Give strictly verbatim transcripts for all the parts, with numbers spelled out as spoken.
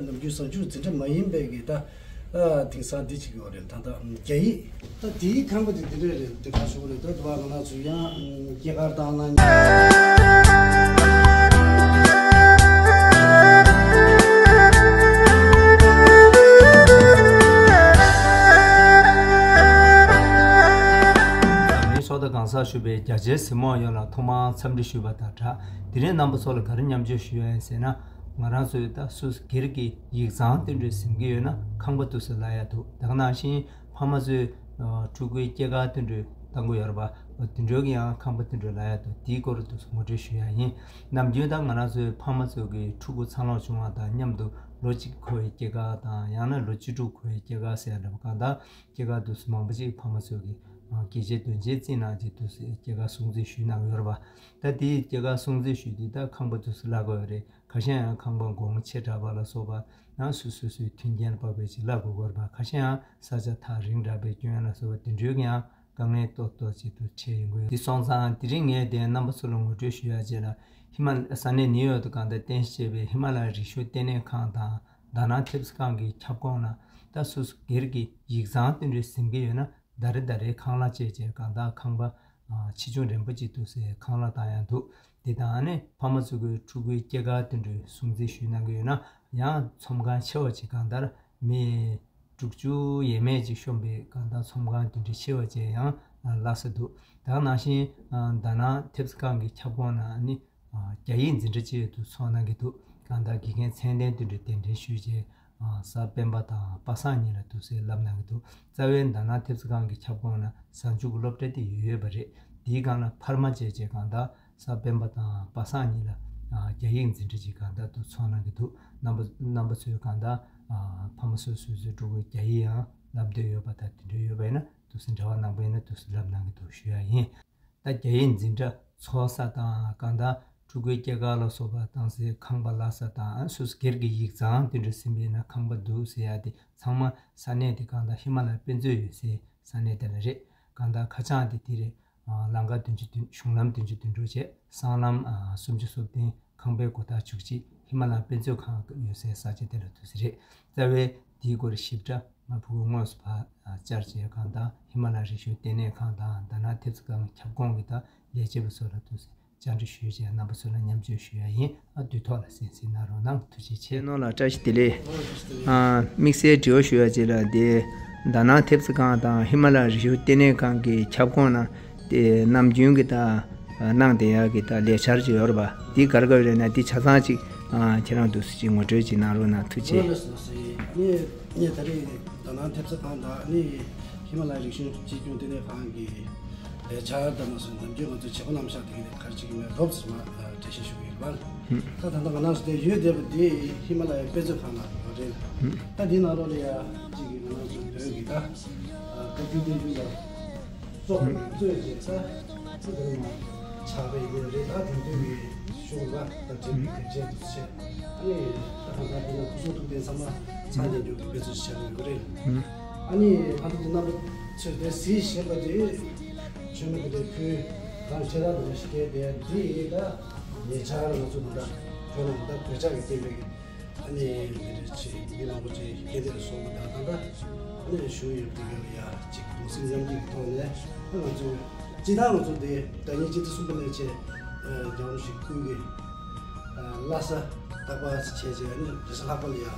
ནམ་རྒྱུན་གཟའ་མཇུག་འཛིན་གྲྭ་མ་ཡིན་པའི་གི་ད་དེང་སང་འདི་བྱེད་ཀྱི་ཡོད་རེད། ད་ད་རྒྱ་ཡིག་ད་དེའི་ཁང་པ་དེ་འདི་འདྲ་རེད། དེ་ག་ཞུ་གི་རེད། ད་དུ་བ་ང་རང་ཚོ་ཡང་སྐྱེས་སྐར་བཏང་ན། ནས་ཚོགས་བརྡ་གང་ཟག་ཞུ་བའི་རྒྱ་ཆེའི་གཟིགས་མོ་ཡོངས་ལ་ཐོག་མར་འཚམས་འདྲི་ཞུས་པ་དང་སྦྲགས། དེ་རིང་རྣམ་པ་ཚོ་ལ་ག་རེ་མཉམ་སྤྱོད་ཞུ་ཡ་ཡིན་ཟེར་ན། ང་རང་ཚོའི་ད་སུད་སི་སྒེར་གྱི་ཡིག་ཚང་དེ་འདྲ་ཟིན་གྱི་ཡོད་ན་ཁང་པ་འདུག་སེ་གླ་ཡ་འདུག་ད་ག་ནང་བཞིན་ཕ་མ་ཚོས་ཕྲུ་གུའི་སྐྱེས་སྐར་དེ་འདྲ་བཏང་གི་ཡོད་རེད་པ། དེ་འདྲའི་གི་ཡང་ཁང་པ་དེ་འདྲ་གླ་ཡ་འདུག་དེའི་སྐོར་འདུག་སེ་ངོ་སྤྲོད་ཞུ་ཡ་ཡིན། ནམ་རྒྱུན་ད་ང་རང་ཚོའི་ཕ་མ་ཚོ་གི་ཕྲུ་གུ་འཚར་ལོངས་བྱུང་བ་དང་མཉམ་དུ་ལོ་གཅིག་འཁོར་བའི་སྐྱེས་སྐར་དང་ཡང་ན་ལོ་བཅུ་དྲུག་འཁོར་བའི་སྐྱེས་སྐར་ཟེར་ཡ་འདྲ་པོ་གང་ལྟར་སྐྱེས་སྐར་འདུག་སེ་མང་པོ་ཅིག་ཕ་མ་ཚོ་གི་སྐྱེས་ཆེན་དོན་ཆེན་བརྩིས་གནང་བྱས་འདུག་སེ་སྐྱེས་སྐར་སྲུང་བརྩི་ཞུས་གནང་ཡོད་རེད་པ། ད་དེའི་སྐྱེས་སྐར་སྲུང་བརྩི་ཞུས་དུས་ད་ཁང་པ་འདུག་སེ་གླ་དགོས་རེད། ཁ་ཤས་ཡང་ཁང་པ་གོང་ཆེ་དྲགས་པ་ལ་སོགས་པ་ཡང་སོ་སོ་སོའི་མཐུན་རྐྱེན་དཔག་པའི་ཅིག་གླ་དགོས་ཀྱི་ཡོད་རེད་པ། ཁ་ཤས་ཡང་ས་ཆ་ཐག་རིང་དྲགས་པའི་སྐྱོན་ལ་སོགས་པ་དེ་འདྲའི་ཡང་དཀའ་ངལ་ཏོག་ཏོག་ཅིག་ཏུ་འཕྲད་ཡོང་གི་ཡོད། འདི་སོང་ཙང་དེ་རིང་ངས་དེ་རྣམ་པ་ཚོ་ལ་ངོ་སྤྲོད་ཞུ་ཡ་བྱས་ན། ཧི་མ་ས་གནས་ནིའུ་ཡོག་ཏུ་གང་ལྟར་རྟེན་གཞི་བྱས་པའི་ཧི་མ་ལ་ཡའི་རི་ཤོད་ལྟེ་གནས་ཁང་དང་ཟླ་སྣང་ཐེབས་རྩ་ཁང་གི་ཁྱབ་ཁོངས་ན་ད་སོ་སོ་སྒེར་གྱི་ཡིག་ཚང་དེ་འདྲ་ཟིན་གྱི་ཡོད་ན་ཟླ་རེ་ཟླ་རེའི་ཁང་གླ་བཅས་བྱས་གང་ལྟར་ཁང་པ་ཆེ་ཆུང་རན་པོ་ཅིག་འདུག་སེ་ཁང་གླ་བཏང་ཡ་འདུག་དེ་དང་ཨ་ནི་ཕ་མ་ཚོ་གི་ཕྲུ་གུའི་སྐྱེས་སྐར་དེ་འདྲའི་སྲུང་བརྩི་ཞུས་གནང་གི་ཡོད་ན་ཡང་ཚོམས་ཁང་ཆེ་བ་ཅིག་གང་ལྟར་མི་དྲུག་ཅུ་ཡས་མས་ཅིག་ཤོང་པའི་གང་ལྟར་ཚོམས་ཁང་དེ་འདྲའི་ཆེ་བ་ཅིག་ཡང་གླ་ས་འདུག་ད་ག་ནང་བཞིན་ཟླ་སྣང་ཐེབས་རྩ་ཁང་གི་ཁྱབ་ཁོངས་ན་ཨ་ནི་རྒྱ་ཡིག་འཛིན་གྲྭ་ཅིག་ཏུ་ཚོགས་གནང་གི་འདུག་གང་ལྟར་དགེ་རྒན་མཚན་ལྡན་དེ་འདྲའི་གདན་འདྲེན་ཞུས་རྗེས་གཟའ་སྤེན་པ་དང་པ་སངས་ཉིན་ལ་འདུག་སེ་བསླབ་གནང་གི་འདུག་རྩ་བའི་ཟླ་སྣང་ཐེབས་རྩ་ཁང་གི་ཁྱབ་ཁོངས་ན་གཟའ་མཇུག་སློབ་གྲྭ་དེ་ཡོད་ཡོད་པ་རེད། དེའི་སྒང་ལ་འཕར་མ་བྱས་རྗེས་གང་ལྟར་གཟའ་སྤེན་པ་དང་པ་སངས་ཉིན་ལ་རྒྱ་ཡིག་འཛིན་གྲྭ་ཅིག་གང་ལྟར་དུ་ཚོགས་གནང་གི་འདུག་རྣམ་པ་རྣམ་པ་ཚོས་གང་ལྟར་ཕ་མ་སོ་སོ་སོའི་ཕྲུ་གུ་རྒྱ་ཡིག་ཡང་བསླབ་འདོད་ཡོད་པ་དང་དེ་འདྲ་ཡོད་པ་ཡིན་ན་འདུག་སེ་འབྲེལ་བ་གནང་པ་ཡིན་ན་འདུག་སེ་བསླབ་གནང་གི་འདུག་ཞུ་ཡ་ཡིན། ད་རྒྱ་ཡིག་འཛིན་གྲྭ་ཚོགས་ས་དང་གང་ལྟར་ཕྲུ་གུའི་སྐྱེས་སྐར་ལ་སོགས་པ་བཏང་སའི་ཁང་པ་གླ་ས་དང་སོ་སོ་སྒེར་གྱི་ཡིག་ཚང་དེ་འདྲ་ཟིན་པ་ཡིན་ན་ཁང་པ་འདུག་ཟེར་ཡ་དེ་ཚང་མ་ས་གནས་དེ་གང་ལྟར་ཧི་མ་ལ་ཡའི་དཔེ་མཛོད་ཡོད་སའི་ས་གནས་དེ་ལ་རེད། གང་ལྟར་ཁ་བྱང་དེ་དེ་རེད། ལམ་ཁ་བདུན་ཅུ་བདུན་གཞུང་ལམ་བདུན་ཅུ་དོན་དྲུག་བཅས་སྲང་ལམ་སུམ་ཅུ་སོ་བདུན། ཁང་པའི་སྒོ་ཐག་བཅུ་གཅིག་ཧི་མ་ལ་ཡའི་དཔེ་མཛོད་ཁང་ཡོད་སའི་ས་ཆ་དེ་ལ་འདུག་སེ་རེད། རྩ་བའི་དེའི་སྐོར་ཞིབ་ཕྲ་ང་ཕྲུ་གུ་དངོས་སུ་ཕར་བཅར་བྱས་གང་ལྟར་ཧི་མ་ལ་ཡའི་རི་ཤོད་ལྟེ་གནས་ཁང་དང་ཟླ་སྣང་ཐེབས་རྩ་ཁང་ཁྱབ་ཁོངས་ཀྱི་དང་ལས་བྱེད་པ་ཚོ་ལ་འདུག་སེ་བཅར་འདྲི་ཞུས་བྱས་རྣམ་པ་ཚོ་ལ་མཉམ་སྤྱོད་ཞུ་ཡ་ཡིན། ཨ་དུས་ཐོག་ལ་གསན་གཟིགས་གནང་རོགས་གནང་། ཐུགས་རྗེ་ཆེ། ནོར་ལ་བཀྲ་ཤིས་བདེ་ལེགས། ཨ་དམིགས་བསལ་དྲི་བ་ཞུ་ཡ་ཅིག་ལ་དེ་ཟླ་སྣང་ཐེབས་རྩ་ཁང་དང་ཧི་མ་ལ་ཡའི་རི་ཤོད་ལྟེ་གནས་ཁང་གི་ཁྱབ་ཁོངས་ན་དེ་ནམ་རྒྱུན་གྱི་ད་གནང་བསྡད་ཡག་གི་ད་ལས་འཆར་ཅིག་ཡོད་རེད་པ། འདི་ག་རེ་ག་རེ་རེད་ན་འདི་ཆ་ཚང་ཅིག་ཨ་ཁྱེད་རང་འདུག་སེ་ཅིག་ངོ་སྤྲོད་ཅིག་གནང་རོགས་གནང་། ཐུགས་རྗེ་ཆེ། ངས་ངས་ད་རེས་ཟླ་སྣང་ཐེབས་རྩ་ཁང་དང་ནི་ཧི་མ་ལ་ཡའི་རིག་གཞུང་གཅེས་སྐྱོང་ལྟེ་གནས་ཁང་གི་ལས་འཆར་དང་མ་སོན་ནམ་རྒྱུན་ང་ཚོའི་བྱེད་སྒོ་རྣམ་གཞག་དེ་ག་ནས་ག་རེ་བྱེད་ཀྱི་མེད་ལོབས་སུ་མ་འགྲེལ་བཤད་ཞུ་གི་ཡོད་པ། ད་ད་ལྟ་ང་རང་ཚོ་དེ་ཡོད་བསྡད་པ་དེ་ཧི་མ་ལ་ཡའི་དཔེ་མཛོད་ཁང་ལ་ཡོད་རེད། ད་དེའི་ནང་ལོགས་ལ་ཡ་གཅིག་གི་ང་རང་ཚོ་བོད་ཀྱི་ད་བཀའ་བརྒྱུད་བསྟན་འགྱུར་ལ་སོགས་པའི་གཙོས་བྱས་ས་ཅི་ལྟར་མ་ཆགས་པ་ཡིན་ནའི་རེད། ད་དེང་དུས་ཀྱི་གཞུང་ལ་ད་འབྲེལ་བའི་གལ་ཆེན་དུ་བྱས། ཨ་ནི་ད་གང་ལྟར་དེ་ལ་སྐུ་གསུང་ཐུགས་རྟེན་ཚང་མ་ཚང་ཉན་རྒྱུ་གི་དཔེ་མཛོད་ཆགས་ཀྱི་ཡོད་རེད། ཨ་ནི་ད་ལྟ་དེ་རྣམ་པ་ཚོས་དེ་གཟིགས་བཞིན་པ་དེ་ཆོས་མེད་ཀྱི་དེ་ཁུལ་རང་ཁྱེད་རང་དུ་མ་ཞིག་གས་དེ་འདི་ཡིན་ད་ཉེ་ཆར་ང་ཚོ་འདི་འདྲ་བོད་ནང་འདི་འདྲ་བོད་ཇག་གི་རྐྱེན་པས་ཨ་ནི་འདི་འདྲ་ཆེ་མི་མང་པོ་ཅིག་སྐྱེ་འདས་སོང་བ་དང་ད་ལྟ་ཨ་ནི་བཞུགས་ཡོད་པའི་ཡ་ཅིག་གདུང་སེམས་མཉམ་སྐྱེད་ཀྱི་ཐོག་ནས་ང་ཚོས་སྤྱི་བཏང་ང་ཚོ་འདི་ཟླ་ཉིན་སྤྱི་ཟླ་གསུམ་པ་ནས་བྱས་རྒྱལ་བ་ཞིག་སྐུའི་གི་བླ་གཟའ་རྟག་པར་བྱས་བྱས་ཨ་ནི་རེས་གཟའ་ལྷག་པ་ལ་ཡ་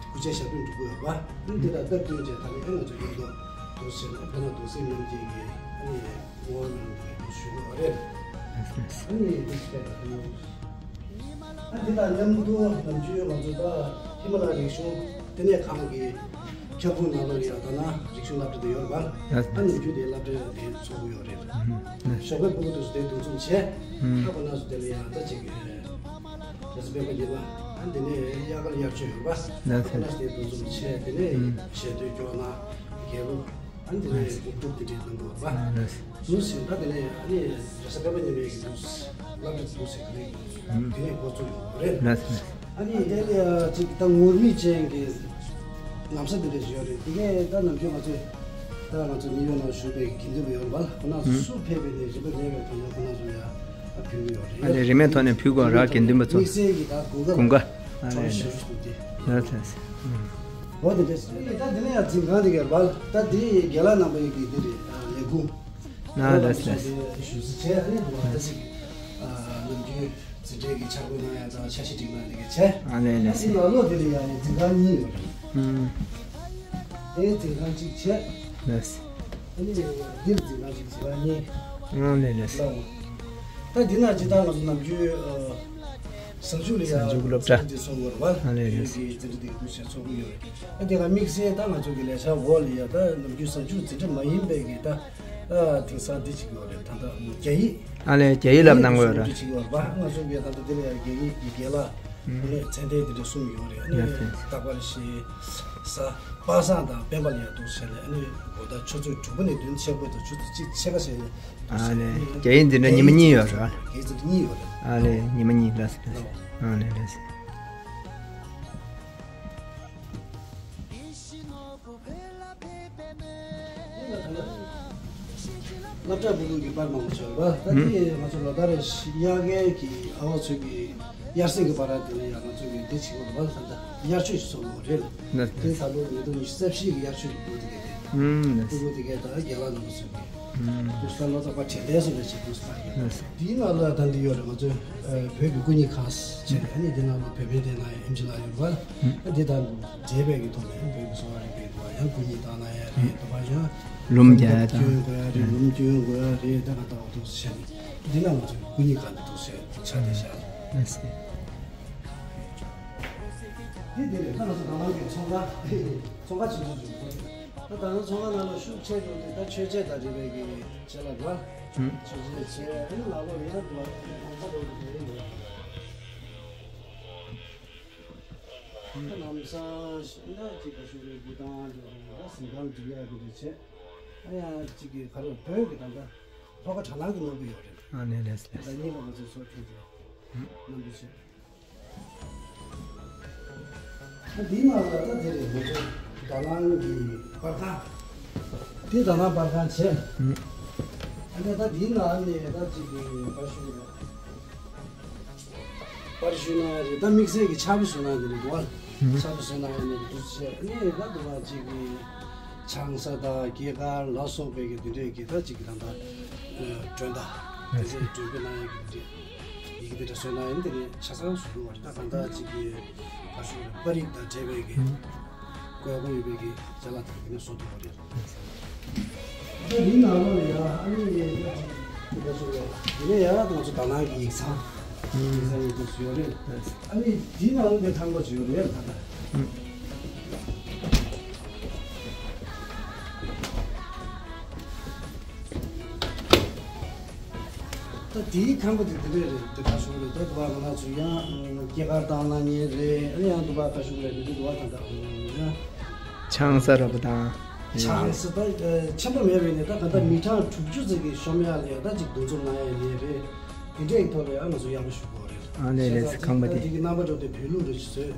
སྐུ་ཆས་ཞབས་བརྟན་སྒྲུབ་དགོས་ཡོད་པ་ཨ་ནི་འདི་ལ་སྟབས་བསྟུན་བྱས་ད་ནི་ཨ་ང་ཚོ་ཡོད་དོ་འདུག་ཟེར་ན་བོད་ནང་གདུང་སེམས་མཉམ་སྐྱེད་ཀྱི་ཨ་ནི་ངོ་བོ་ནང་དུ་ཞུ་དགོས་པ་རེད། ཨ་ནི་འདི་སྐད་དང་ཨ་འདི་དང་མཉམ་དུ་ནམ་རྒྱུན་ང་ཚོ་ད་ཧི་མ་ལ་ཡའི་རིག་གཞུང་ལྟེ་གནས་ཁང་གི་ཁྱབ་ཁོངས་ནང་ལ་ཡང་ད་ན་རིག་གཞུང་སློབ་གྲྭ་དེ་ཡོད་རེད་པ། ཨ་ནི་རྒྱུ་དེ་སློབ་གྲྭ་དེ་ཚོགས་ཀྱི་ཡོད་རེད། ཞོགས་པའི་སྤུ་གུ་དེ་ཚོ་དེ་འདུ་འཛོམས་བྱས། ཨ་ཁོ་ན་ཚོ་དེ་ལ་ཡང་ད་ཅིག་རེས་གཟའ་སྤེན་པ་ཉི་མ་ཨ་འདི་ནས་དབྱར་ཁ་དབྱར་ཆོས་ཡོད་རེད་པ། ཨ་ཁོ་ན་ཚོ་དེ་འདུ་འཛོམས་བྱས་དེ་ནས་ཞལ་འདོན་སྐྱོར་ན་དགེ་ལུགས། ཨ་ནི་དེ་ནས་དགེ་ཕྲུག་དེ་འདྲའི་ནང་དུ་བ། འདུག་ཟིན་ད་དེ་ནས་ཨ་ནི་རེས་གཟའ་སྤེན་པ་ཉི་མའི་གི་འདུག་སློབ་གྲྭ་འདུག་ཟེར་གི་རེད། དེ་ནས་འགོ་བཙུགས་ཡོང་གི་རེད། ཨ་ནི་དེ་ནས་ཅིག་ད་ངུར་སྨྲིག་ཅན་གྱི་ལམ་ས་དེ་འདྲ་ཞིག་ཡོད་རེད། དེ་གས་ད་ནམ་རྒྱུན་ང་ཚོས་ད་ང་ཚོ་ནིའུ་ཡོག་ནང་བཞུགས་པའི་དགེ་འདུན་པ་ཡོད་རེད་པ། ཁོ་ན་ཚོ་སུ་ཕེབས་པའི་ནས་རིམ་པ་ལས་པའི་ཐོག་ནས་ཁོ་ན་ཚོ་ཡ་ད་ཕུལ་གི་ཡོད་རེད། ཨ་ནི་རིན་མེད་ཐོག་ནས་ཕུལ་དགོས་ར་དགེ་འདུན་པ་ཚོ། དམིགས་བསལ་གྱི་ད་དགུན་ཁ་དགུན་ཁ། ཨ་ཁྲོམ་ཞེ་པོ་འདུག་སྟེ། ལགས་སོ། ཨུམ། འོ་དེ་འདྲ་ཞིག་རེད། ད་འདི་ནས་ཡང་འཛིན་ཁང་དེ་ག་རེད་པ། ད་འདི་རྒན་ལགས་རྣམ་པ་ཡི་གི་འདི་རེད། ཨ་ལས་ཁུངས། ཨ་ལགས་སོ། ཞུ་ས་བྱས། ཨ་ནི་འདུག་པ། ད་ཅིག་ཨ་ནམ་རྒྱུན་འཛིན་གྲྭའི་གི་འཆར་འགོད་གནང་ཡ་དང་འཆར་གཞི་སྒྲིག་གནང་དེ་ག་བྱས། ཨ་ལས་ལས། ཨ་འདི་ནང་ལོགས་དེ་ལ་ཡང་ནི་འཛིན་ཁང་གཉིས་ཡོད་རེད། ཨུམ། དེ་འཛིན་ཁང་གཅིག་བྱས། ལགས་སོ། ཨ་ནི་འདིར་འཛིན་ཁང་གཅིག་འཛིན་ཁང་གཉིས། ཨ་ལས་ལས། ལགས། ད་འདི་ན་ཇི་ལྟར་ང་ཚོ་ནམ་རྒྱུན་ཨ་བཟང་ཕྱུག་ལ་ཡང་བཟང་ཕྱུག་སློབ་གྲྭ་འདི་ཚོགས་ཀྱི་ཡོད་རེད་པ། ཨ་ལས་ལས། ཡུལ་གྱི་འཛིན་གྲྭ་འདི་ག་འདུག་སེ་ཚོགས་ཀྱི་ཡོད་རེད། ཨ་དེ་ལ་དམིགས་བསལ་ད་ང་ཚོ་གི་ལས་འཆར་འོག་ལ་ཡ་ད་ནམ་རྒྱུན་བཟང་ཕྱུག་འཛིན་གྲྭ་མ་ཡིན་པའི་གི་ད་ཨ་དེང་སང་འདི་ཅིག་ཡོད་རེད། ད་ལྟ་རྒྱ་ཡིག་ཨ་ལས་རྒྱ་ཡིག་བསླབ་གནང་གི་ཡོད་རེད། ཅིག་ཡོད་རེད་པ། ང་ཚོ་གི་ད་ལྟ་འདི་ལ་ཡ་རྒྱ་ཡིག་གི་རྒན་ལགས་ཨ་ནི་ཚད་ལྡན་འདི་འདྲ་གསུམ་ཡོད་རེད། ཨ་ནི་ཡ་ཐེ། རྟག་པར་ཤེས་ས་པ་སངས་དང་སྤེན་པ་ལ་ཡ་འདུག་སེ་བྱས་ནས། ཨ་ནི་འོ་ད་ཆུ་ཚོད་དྲུག་པ་ནས་བདུན་ཕྱེད་པ་དང་ཆུ་ཚོད་གཅིག་ཕྱེད་ཀ་བྱས་ནས། ཨ་ལས། རྒྱ་ཡིག་འཛིན་གྲྭ་ཉི་མ་གཉིས་ཡོད་རེད། རྒྱ་ཡིག་འཛིན་གྲྭ་གཉིས་ཡོད་རེད། ཨ་ལས། ཉི་མ་གཉིས། ལགས་སོ་ལགས་སོ། ཨ་ལས་ལགས་སོ། སློབ་གྲྭ་ཕྲུ་གུ་གི་པར་མང་པོ་བྱོས་པ། ད་ཨུམ། དེ་ང་ཚོ་ལོ་ལྟར་དབྱར་ཁའི་གི་ཨ་བ་ཚོ་གི་དབྱར་གསེང་གི་པར་དེ་ལ་ཡང་ང་ཚོ་གི་འདི་བྱེད་དགོས་པ། ད་ལྟ་དབྱར་ཆོས་ཞིག་ཚོགས་དགོས་རེད། ལགས་དེ་ད་ལོ་ཉིས་སྟོང་ཉི་ཤུ་རྩ་བཞི་གི་དབྱར་ཆོས་ཀྱི་སྐོར་དེ་གས་རེད། ཨུམ། ལགས་སོ། སྤུ་གུ་དེ་གས་དང་རྒན་ལགས་རྣམ་པ་ཚོས་ཀྱི་ཨུམ། དུ་ས་ལོ་ཙཱ་བ་དྲན་རྟེན་སོགས་ལས་བྱེད་དུ་ས་ཡོད། ལགས་སོ། དེའི་ནང་ལ་ད་འདི་ཡོད་རེད། ང་ཚོས་ཨ་བོད་ཀྱི་སྐུ་ཉིད་ཁང་བྱས། ཨ་ནི་འདི་ནང་ལ་བོད་པའི་སྡེ་ནང་ཡང་ཨེམ་ཆི་ལགས་ཡོད་རེད་པ། ཨ་འདི་དང་འབྲེལ་བའི་གི་ཐོག་ནས་བོད་ཀྱི་གསོ་བ་རིག་པའི་འདུག་པ། ཡང་སྐུ་ཉིད་བཏང་ན་ཡང་རེད། འདུག་པ། ཡང་ལུམ་རྒྱག་ཡ་དང་སྐྱོན་དགོས་ཡ་རེད། ལུམ་སྐྱོན་དགོས་ཡ་རེད། ད་ག་ད་འོ་དུ་བྱས་ནས་འདི་ནང་ང་ཚོས་སྐུ་ཉིད་ཁང་འདི་འདུག་སེ་ཆ་དེ་བཞག་ལ། ལགས་སོ། འདི་འདི་རེད། ད་ང་ཚོ་ད་ལམ་གྱི་ཚོང་ཁང་། ཚོང་ཁང་ཆེན་པོ་ཞིག་འདུག་ད་ད་ལྟ་ཚོང་ཁང་ནང་ལ་ཤུགས་ཆེ་འགྲོ་དུས་ད་མཆོད་ཆས་དང་འབྲེལ་བའི་གི་ཆེ་ལ་དགོས། ཨུམ། མཆོད་ཆས་ཆེ་ཨ་ནི་ལག་ལོག་ཡིན་ན་འདུག་ཨ། ཁོང་ཁ་ལོག་གི་རེད་འདུག་ཨ་ལམ་སང་ཞིག་ན་ཅིག་ག་ཤུག་རེད་འབུ་དང་འདུག་ཨ། གཟིམ་ཁང་སྒྲིག་ཡག་གི་རེད་བྱས། ཨ་ཡང་ཅིག་གི་ག་རེ་བོད་ཀྱི་ད་ལྟ་ལྷོ་ཁ་དྲ་ལམ་གྱི་ནོར་བུ་ཡོད་རེད། ཨ་ནི་ལགས་ལགས། ད་གཉིས་ལ་ང་ཚོས་ཚོར་ཐེངས་ཀྱི་རྣམ་པ་བྱས། ད་འདིའི་ནང་ལ་ད་དེ་རེད། ང་ཚོ་དྭང་བླངས་ཀྱི་པར་ཁང་། དེ་དྭང་བླངས་པར་ཁང་བྱས། ཨ་ནི་ད་འདིའི་ནང་ནས་ད་ཅིག་གི་པར་ཞུ་རེད། པར་ཞུ་ན་རེད། ད་དམིགས་བསལ་གྱི་ཕྱག་དཔེ་བཟོ་ན་འདི་རེད་འདུག་ཨ། ཕྱག་དཔེ་བཟོ་ན་ཡང་ནི་འདུག་བྱས། ཨ་ནི་ད་འདུག་ཨ་ཅིག་གི་ཆང་ས་དང་སྐྱེས་སྐར་ལ་སོགས་པའི་གི་དེ་འདྲས་ཀྱི་ད་ཅིག་གི་ད་ད་མགྲོན་བརྡ་དེ་འདྲས་ཀྱི་མགྲོན་དཔེ་གནང་ཡག་གི་དེ་འདྲས་ཡི་གེ་དེ་འདྲ་བཟོས་གནང་ཡིན། དེ་ནས་ཆ་ཚང་བཟོ་དགོས་པ་རེད། ད་གང་ལྟར་ཅིག་གི་ག་ཞུ་རེད། པར་རིས་དང་འབྲེལ་བའི་གི་དགོས་མཁོ་ཡོད་པའི་གི་ཅ་ལག་དེ་དེ་ནས་བཟོ་ཐུབ་པ་རེད། ད་འདི་ནང་ལོགས་ལ་ཡ་ཨ་ནི་ཡ་ཡ་ཅིག་ག་ཞུ་རེད། དེ་ནས་ཡ་ང་ཚོ་དྭང་བླངས་ཀྱི་ཡིག་ཚང་། ཡིག་ཚང་ཡིན་དུས་སུ་ཡོད་རེད། ཨ་ནི་འདི་ནང་ལོགས་ནས་ཁང་པ་ཅིག་ཡོད་རེད། ད་ལྟ། ད་དེའི་ཁང་པ་དེ་དེ་འདྲས་རེད། དེ་ཁ་ཤོར་རེད། ད་དུ་བ་ང་ཚོ་ཡང་སྐྱེས་སྐར་བཏང་གནང་མཁན་རེད། ཨ་ནི་ཡང་དུ་བ་ཁ་ཤོར་རེད། དེ་དུ་བ་ད་ད་ཡང་ཆང་ས་ར་བ་དང་། ཆང་ས་ད་ཆེན་པོ་མེད་པས་ནས་ད་ག་ད་མི་གྲངས་དྲུག་ཅུ་ཙམ་གྱི་ཤོམ་ཡག་ལ་ཡང་ད་ཅིག་འདུ་འཛོམས་གནང་ཡག་ཡིན་རེད། དེ་འདྲས་ཀྱི་ཐོག་ལ་ཡང་ང་ཚོ་ཡག་པོ་ཞུ་དགོས་རེད། ཨ་ནི་ལས་ཁང་པ་དེ་དེ་གི་རྣམ་པ་འགྲོ་དེ་བོད་ལུགས་རེ་ཞིག་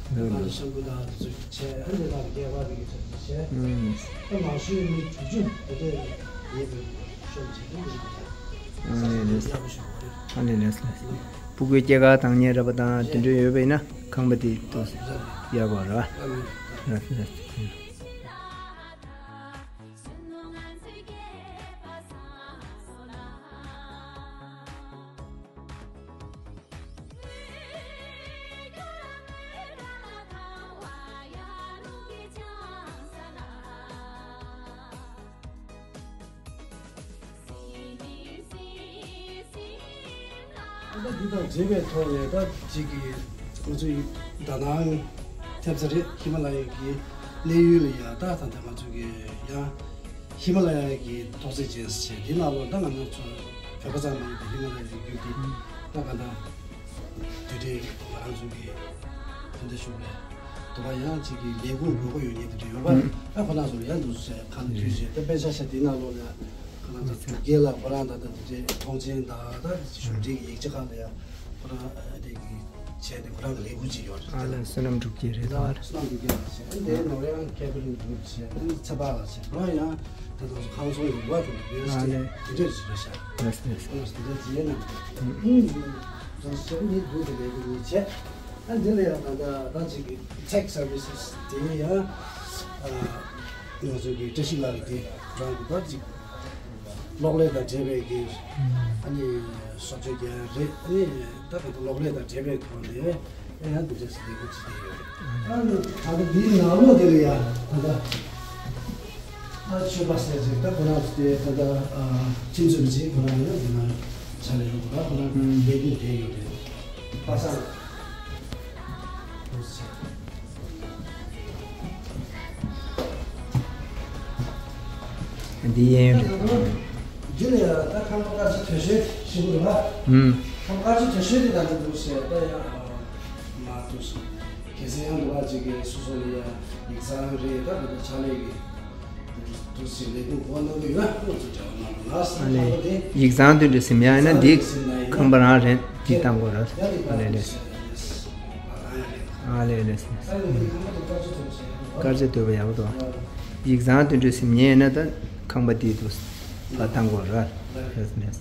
བཟོས། ལགས་ལགས། ཤམ་བུ་དང་དེ་ཚོ་བྱས། ཨ་ནི་ལགས་སྐྱེས་པ་དེ་གི་ཚོ་བྱས། ཨུམ། ད་མང་ཤོས་མི་དྲུག་ཅུ་དེ་འདྲས་ཡིན་པའི་ཤོམ་བྱས་ཏེ་འདུག་རེད། ཨ་ནི་ལགས། ཡག་པོ་ཞུ་དགོས་རེད། ཨ་ནི་ལགས་ལགས། ཕྲུ་གུའི་སྐྱེས་སྐར་བཏང་མཁན་ར་བ་དང་དེ་འདྲས་ཡོད་པ་ཡིན་ན་ཁང་པ་དེ་ཏོག་ཙམ་ཡག་པ་རེད་བ། ལགས་ལགས། ད་འདི་དང་འབྲེལ་བའི་ཐོག་ནས་ད་ཅིག་གི་ང་ཚོ་ཡི་ད་ནང་ཐེབས་ས་རེད། ཧི་མ་ལ་ཡའི་གི་གནས་ཡུལ་ལ་ཡ་ད་ད་ད་ང་ཚོ་གི་ཡང་ཧི་མ་ལ་ཡ་གི་ཐོག་བརྩེགས་ཅན་ཟེར་དེ་ནང་ལོགས་ད་ང་ཚོ་བོད་པ་ཙམ་མ་ཡིན་པའི་ཧི་མ་ལ་ཡའི་རྒྱུད་དེ་ད་ག་ད། དེ་འདྲའི་ང་རང་ཚོ་གི་ཕན་བདེ་ཤུགས་ལས་དུ་བ་ཡང་གཅིག་གི་ལས་ཁུངས་དགོས་མཁོ་ཡོད་མཁན་དེ་འདྲ་ཡོད་པ། ཨ་ཁོ་རང་ཚོ་ལ་ཡང་འདུག་ཟེར་ཁ་ལ་དུས་ཟེར་ད་དཔེ་ཆ་ཤ་དེ་ནང་ལོགས་ལ་ཁོ་རང་ཚོ་དྲུག་བརྒྱད་ལ་ཁོ་རང་ད་ལྟ་དེ་འདྲའི་མཐོང་མཆན་དང་ད་གཞུང་འབྲེལ་གྱི་ཡིག་ཆ་ཁག་ལ་ཡང་ཁོ་རང་དེ་གི་བྱས་ཏེ་ཁོ་རང་གི་ལས་ཁུངས་གཅིག་ཡོད་རེད། ཨ་ལ་བསོད་ནམས་དྲུག་བརྒྱད་རེད་ད། བསོད་ནམས་དྲུག་བརྒྱད་ལ་བྱས་ཨ་དེ་ནོར་གཡང་ཁེ་པི་ཊལ་གྲུབ་བྱས་ཨ་ཚེ་དཔག་ལ་བྱས་ཁོ་རང་ཡང་ད་ལྟ་ཁང་ཚོང་ཡོད་པ་དང་ཡུ་ནི་ཝར་སི་ཊི་དེ་འདྲས་ཞིག་རེད་ཤག་ལགས་ལགས། ཁོ་རང་དེ་འདྲས་བྱས་ན་ཨུ་ཚོ་ནི་འདུག་དེ་ལས་ཁུངས་གཉིས་བྱས། ཨ་འདི་ལ་ཡང་ད་ལྟ་ད་ཅིག་གི་tech services དེ་ཡང་ཨ་ང་ཚོ་གི་བཀྲ་ཤིས་ལགས་ཀྱི་དེ་རང་གི་ད་ཅིག་གློག་ཀླད་དང་འབྲེལ་བའི་གི་ཨ་ནི་སོ་བཅོས་རྒྱག་ཡ་རེད། ཨ་ནི་ད་ག་ད་གློག་ཀླད་དང་འབྲེལ་བའི་ཐོག་ནས་ཨེ་ཡང་འདི་འདྲ་ཞིག་ལས་འགུལ་ཅིག་བསྡད་ཡོད་རེད། ཨ་ནི་ད་ལྟ་འདིའི་ནང་ལོགས་དེ་ལ་ཡང་ད་ལྟ། ད་ཆོས་པ་ཟེར་ཅིག་ད་ཁོ་རང་དེ་ད་ལྟ་ཨ་ཁྲིམས་རྩོད་པ་ཅིག་ཁོ་རང་ཡང་འདི་ན་ཕྱག་ལས་རོགས་པ་ཁོ་རང་ལས་འགུལ་དེ་ཡོད་རེད། པ་སངས། འདི་གཡས་གཡོན་རེད། འདི་ལ་ཡང་ད་ཁང་པ་དཀར་ཆ་དོད་ཤོས་ཞིག་འདུག་ལ། ཨུམ། ཁང་པ་དཀར་ཆ་དོད་ཤོས་དེ་ད་འདི་འདུག་ཟེར་ད་ཡང་མ་འདུག་ཟེར། གལ་སྲིད་ཡང་འདུག་ལ་ཅིག་གི་སོ་སོ་ལ་ཡང་ཡིག་ཚང་རེད་ད་འདི་ད་ཕྱག་ལས་ཀྱི། ཨ་ལས། ཡིག་ཚང་དེ་འདྲ་ཟིན་ཡ་ཡིན་ན་འདི་ཁང་པ་རང་རེད། འདི་བཏང་དགོས་རེད། ཨ་ལས་ལས། ཨ་ལས་ལས། དཀར་ཆ་དོད་པ་ཡག་པོ་འདུག་ཡིག་ཚང་དེ་འདྲ་ཟིན་ཡ་ཡིན་ན་ད་ཁང་པ་འདི་འདུག་ཕར་བཏང་དགོས་རེད། ལས་ལས།